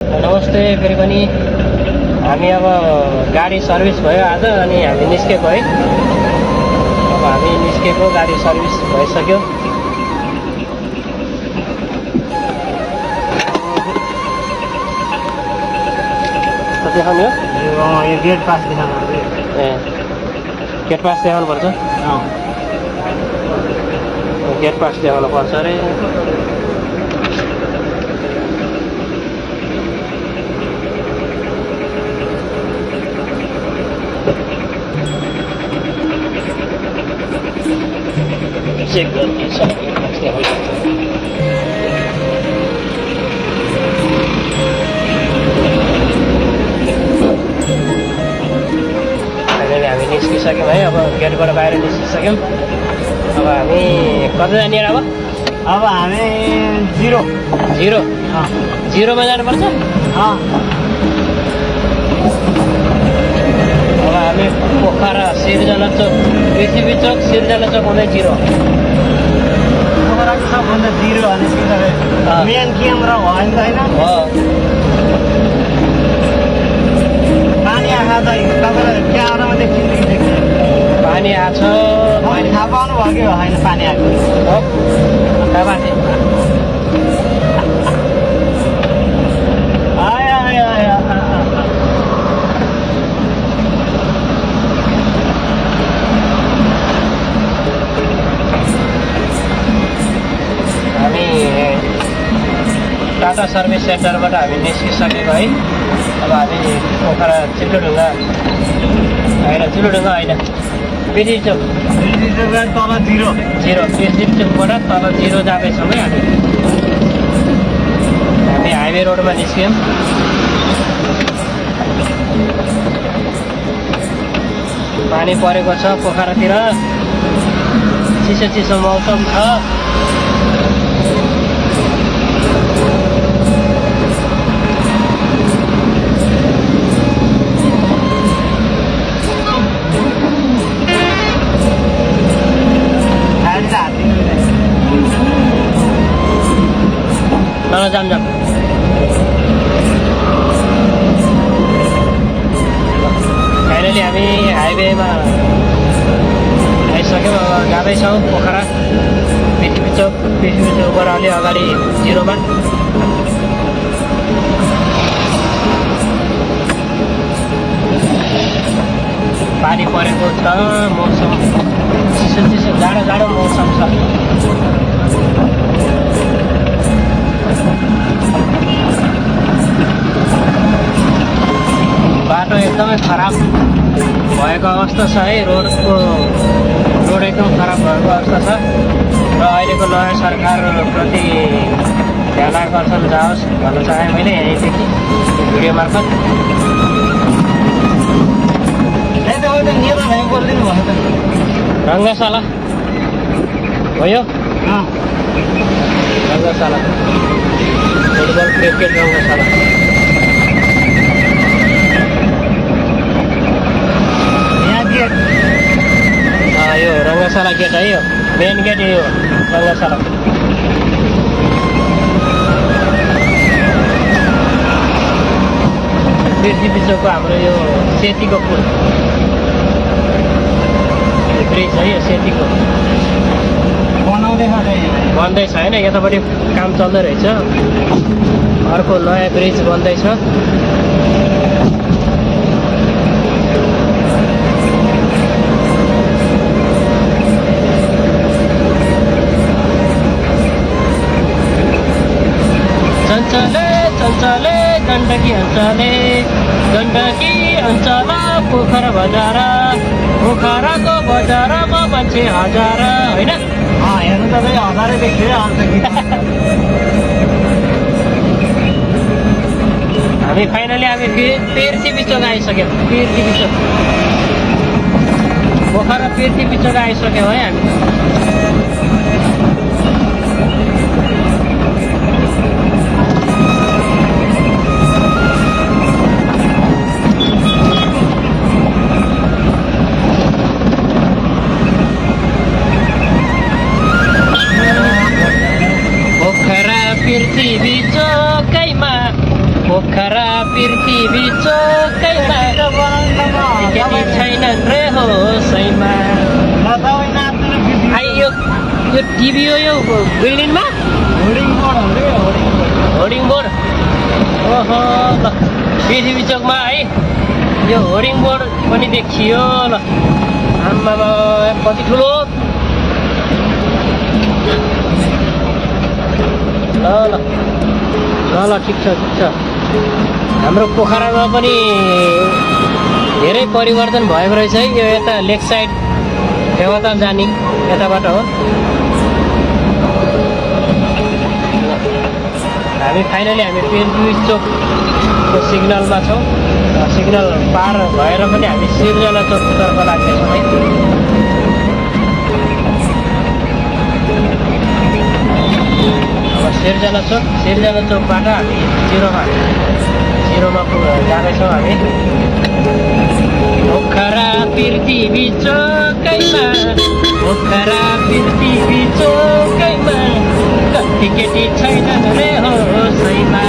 नमस्ते फेरि पनि हामी अब गाडी सर्भिस भयो आज अनि हामी निस्केको है। अब हामी निस्केको गाडी सर्भिस भइसक्यो। देखाउने हो यो गेट पास देखाउनु। ए गेट पास देखाउनु पर्छ। गेट पास देखाउनु पर्छ अरे। चेक गर्ने छ गेट पास देखाउनु। हामी निस्किसक्यौँ है। अब गेटबाट बाहिर निस्किसक्यौँ। अब हामी कता जाने अब हामी जिरो जिरोमा जानुपर्छ। अब हामी पोखरा सिर्जना चोक पृथ्वी चोक सिर्जना चोक हुँदै जिरो। पोखराको सबभन्दा जिरो अनि मेन केन्द्र भयो नि त होइन। पानी आँखा चाहिँ तपाईँलाई क्यामेरामा देखिन्छ कि देख्छ? पानी आएको छ। मैले थाहा पाउनु भयो कि होइन पानी आएको? कहाँबाट हामी टाटा सर्भिस सेन्टरबाट हामी निस्किसकेको है। अब हामी पोखरा चिल्लोढुङ्गा होइन पृथ्वी चोक तल जिरो पृथ्वी चोकबाट तल जिरो जाँदैछौँ है। हामी हाइवे रोडमा निस्क्यौँ। पानी परेको छ पोखरातिर। चिसो मौसम छ। जाम फाइनली हामी हाइवेमा आइसक्यौँ। अब जाँदैछौँ पोखरा पृथ्वी चोकबाट अलि अगाडि जिरोमा। पानी परेको छ। मौसम चिसो जाडो मौसम छ। बाटो एकदमै खराब भएको अवस्था छ है। रोड एकदम खराब भएको अवस्था छ र अहिलेको नयाँ सरकारप्रति ध्यान आकर्षण जाओस् भन्न चाहेँ मैले यहीँदेखि भिडियो मार्फत। रङ्गशाला हो यो रङ्गशाला फुटबल क्रिकेट रङ्गशाला। यो रङ्गशाला गेट है। यो मेन गेट यो रङ्गशाला। पृथ्वी चोकको हाम्रो यो सेतीको पुल ब्रिज है। यो सेतीको बन्दैछ होइन। यतापट्टि काम चल्दै रहेछ। अर्को नयाँ ब्रिज बन्दैछ। चञ्चले गण्डकी अञ्चल पोखरा बजार। पोखराको बजारमा मान्छे हजार होइन। हेर्नु तपाईँ हजारै देखियो हामी फाइनली हामी पृथ्वी चोक आइसक्यौँ। पृथ्वी चोक पोखरा पृथ्वी चोक आइसक्यौँ है हामी। पोखरा पृथ्वी चोकैमा केटी छैनन् रे होसैमा। आई यो टिभी हो यो बिल्डिङमा होर्डिङ बोर्ड। ओहो ल पृथ्वी चोकमा है यो होर्डिङ बोर्ड पनि देखियो। ल आम्मामा कति ठुलो। ल ल ल ल ठिक छ ठिक छ। हाम्रो पोखरामा पनि धेरै परिवर्तन भएको रहेछ है। यो यता लेक साइड फेवाताल जाने यताबाट हो। हामी फाइनली हामी पृथ्वी चोकको सिग्नलमा छौँ। सिग्नल पार भएर पनि हामी सिर्जना चोकतर्फ लाग्दैछौँ है। अब सिर्जना चोकबाट हामी जिरोमा जाँदैछौँ हामी। पोखरा पृथ्वी चोकैमा पोखरा पृथ्वी चोकैमा कति केटी छैनन् रे होसैमा।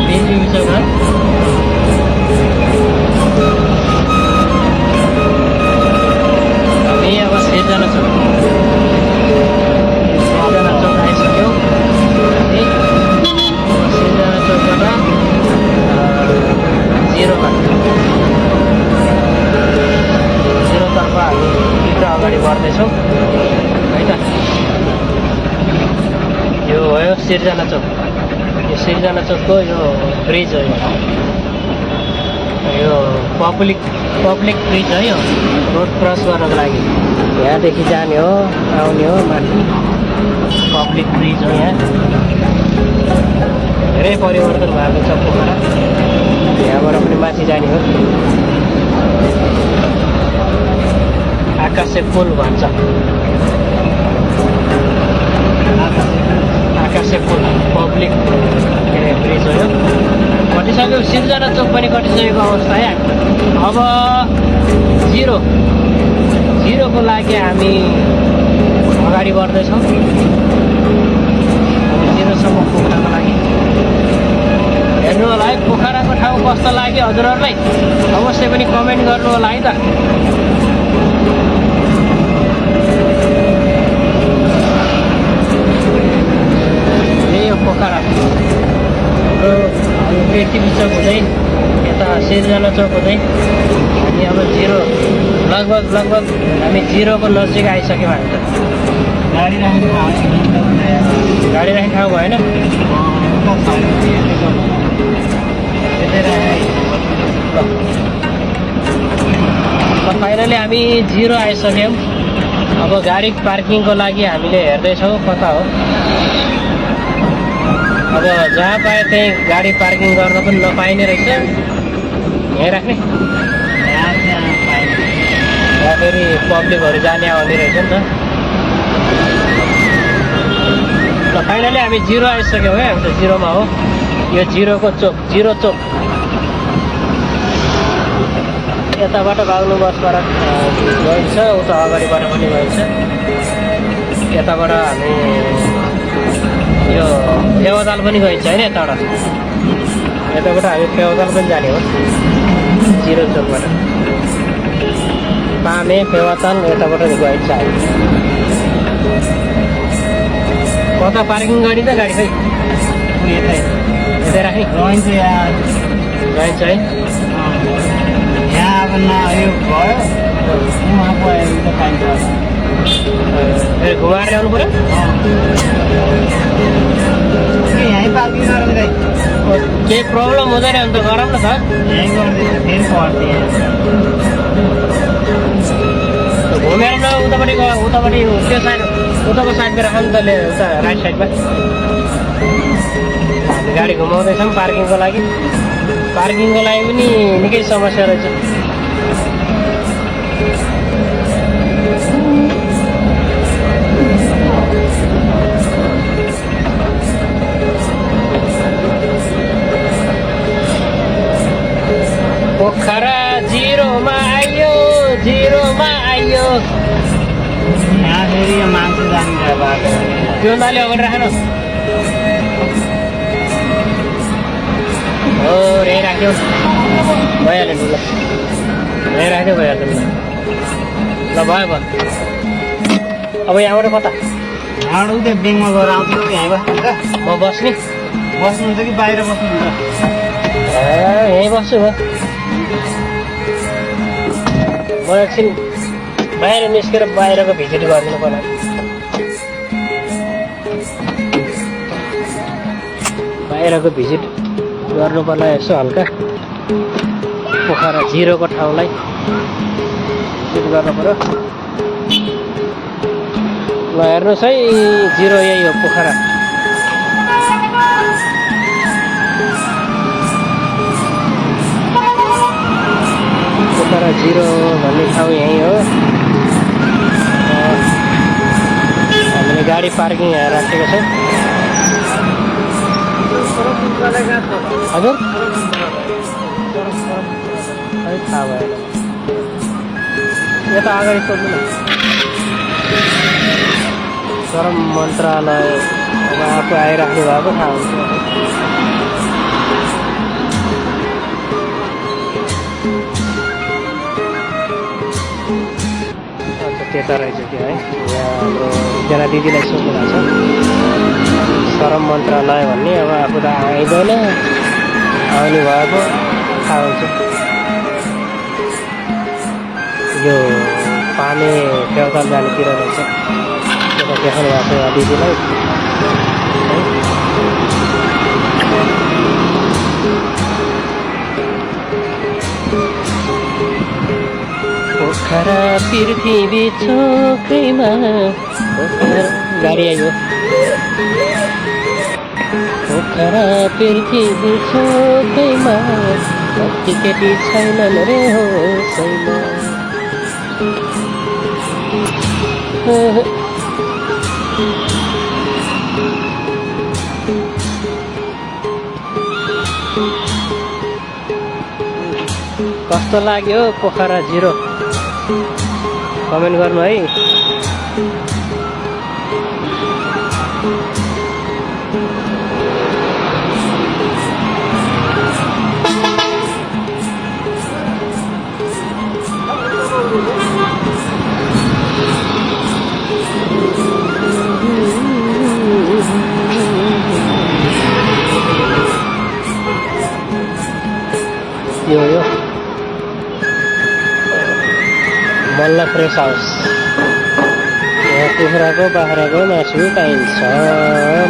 पृथ्वी चोक हामी अब सिर्जना चोक आइसक्यौँ। सिर्जना चोकबाट जिरोतर्फ हामी भित्र अगाडि बढ्दैछौँ है त। यो हो सिर्जना चोक। यो सिर्जना चोकको यो ब्रिज हो। यो पब्लिक ब्रिज है। यो रोड क्रस गर्नको लागि यहाँदेखि जाने हो आउने हो माथि पब्लिक ब्रिज हो। यहाँ धेरै परिवर्तन भएको छ पोखरा। यहाँबाट पनि माथि जाने हो। आकाशे पुल भन्छ। आकाशे पुल पब्लिक के अरे ब्रिज हो। यो कटिसक्यो। सिर्जना चोक पनि कटिसकेको अवस्था है। अब जिरोको लागि हामी अगाडि बढ्दैछौँ। जिरोसम्म पुग्नको लागि हेर्नु होला है। पोखराको ठाउँ कस्तो लाग्यो हजुरहरूलाई अवश्य पनि कमेन्ट गर्नु होला है त। यो पोखरा हाम्रो पृथ्वी चोक हुँदै यता सिर्जना चोक हुँदै हामी अब लगभग हामी जिरोको नजिक आइसक्यौँ। हामी त गाडी राख्ने ठाउँ भएन। फाइनली हामी जिरो आइसक्यौँ। अब गाडी पार्किङको लागि हामीले हेर्दैछौँ कता हो। अब जहाँ पाए त्यहीँ गाडी पार्किङ गर्न पनि नपाइने रहेछ। यहीँ राख्ने या फेरि पब्लिकहरू जाने आउने रहेछ नि त। ल फाइनली हामी जिरो आइसक्यौँ है। हामी त जिरोमा हो। यो जिरोको चोक जिरो चोक। यताबाट बाग्लुङ बसबाट गइन्छ। उता अगाडिबाट पनि गइन्छ। यताबाट हामी यो फेवाताल पनि गइन्छ होइन। यताबाट हामी फेवाताल पनि जाने हो। जिरो चोकबाट पामे फेवाताल यताबाट गइन्छ हामी। कता पार्किङ गाडी त गाडी खै यतै राख्ने रहन्छ यार। गइन्छ है। यहाँ अब न यो भयो उहाँ गयो त पाइन्छ। फेरि घुमाएर ल्याउनु पऱ्यो। यहीँ पार्किङ गरेर गाई केही प्रब्लम हुँदैन भने त गरौँ न त। यहीँ गरिदिन्छ फेरि पर्थ्यो। घुमेर न उतापट्टि त्यो साइड उताको साइडमा राख नि त। उता राइट साइडमा हामी गाडी घुमाउँदैछौँ पार्किङको लागि। पार्किङको लागि पनि निकै समस्या रहेछ। पोखरा जिरोमा आइयो। यहाँ फेरि त्यो नाली अगाडि राखेन हो यहीँ राख्यो भइहाल्यो नि ल यहीँ राख्यो भइहाल्यो नि ल भयो भयो अब यहाँबाट कता यहाँबाट उतै ब्याङ्कमा गएर आउँछु यहीँबाट म बस्ने बस्नुहुन्छ कि बाहिर बस्नुहुन्छ यहीँ बस्छु म एकछिन बाहिर निस्केर बाहिरको भिजिट गरिदिनु पर्ला बाहिरको भिजिट गर्नु पर्ला यसो हल्का पोखरा जिरोको ठाउँलाई भिजिट गर्नु पर्यो ल हेर्नुहोस् है जिरो यही हो पोखरा पोखरा जिरो भन्ने ठाउँ यहीँ हो हामीले गाडी पार्किङ यहाँ राखेको छौँ हजुर अलिक थाहा भएन यता अगाडि सोध्नु न श्रम मन्त्रालय अब आफू आइराख्नु भएको थाहा हुन्छ त्यता रहेछ त्यो है यहाँ हाम्रो एकजना दिदीलाई सोध्नु भएको छ श्रम मन्त्रालय भन्ने अब आफू त आइँदैन आउनु भएको थाहा हुन्छ यो पानी फेरताल जानेतिर रहेछ त्यता देखाउनु भएको छ यहाँ दिदीलाई पोखरा पृथ्वी छोकैमा गाडी आयो पोखरा पृथ्वी छोकैमा कति केटी छैनन् रे होसैमा कस्तो लाग्यो पोखरा जिरो कमेन्ट गर्नु है यो मल्ल फ्रेस हाउस यहाँ कुखुराको बाख्राको मासु पाइन्छ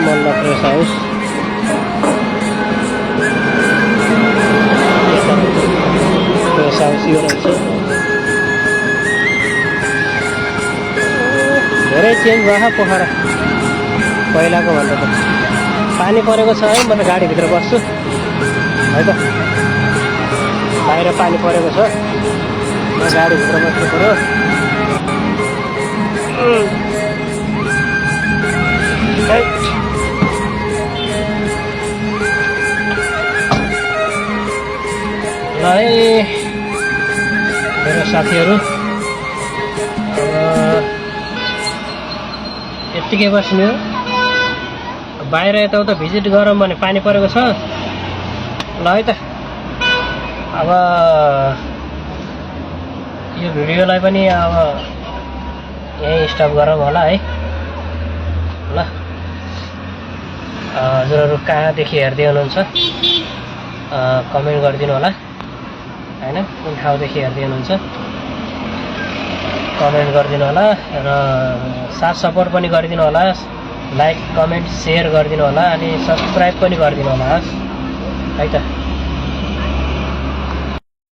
Malla fresh house fresh house यो रहेछ धेरै चेन्ज भयो पोखरा पहिलाको भन्दा त पानी परेको छ है म त गाडीभित्र बस्छु है त बाहिर पानी परेको छ म गाडीभित्र बस्नु पऱ्यो ल है मेरो साथीहरू अब यत्तिकै बस्ने हो बाहिर यताउता भिजिट गरौँ भने पानी परेको छ ल है त अब यो भिडियोलाई पनि अब यहीँ स्टप गरौँ होला है ल हजुरहरू कहाँदेखि हेर्दै हुनुहुन्छ कमेन्ट गरिदिनु होला हैन कुन ठाउँदेखि हेर्दै हुनुहुन्छ कमेन्ट गरिदिनु होला र साथ सपोर्ट पनि गरिदिनु होला लाइक कमेन्ट सेयर गरिदिनु होला अनि सब्सक्राइब पनि गरिदिनु होला है त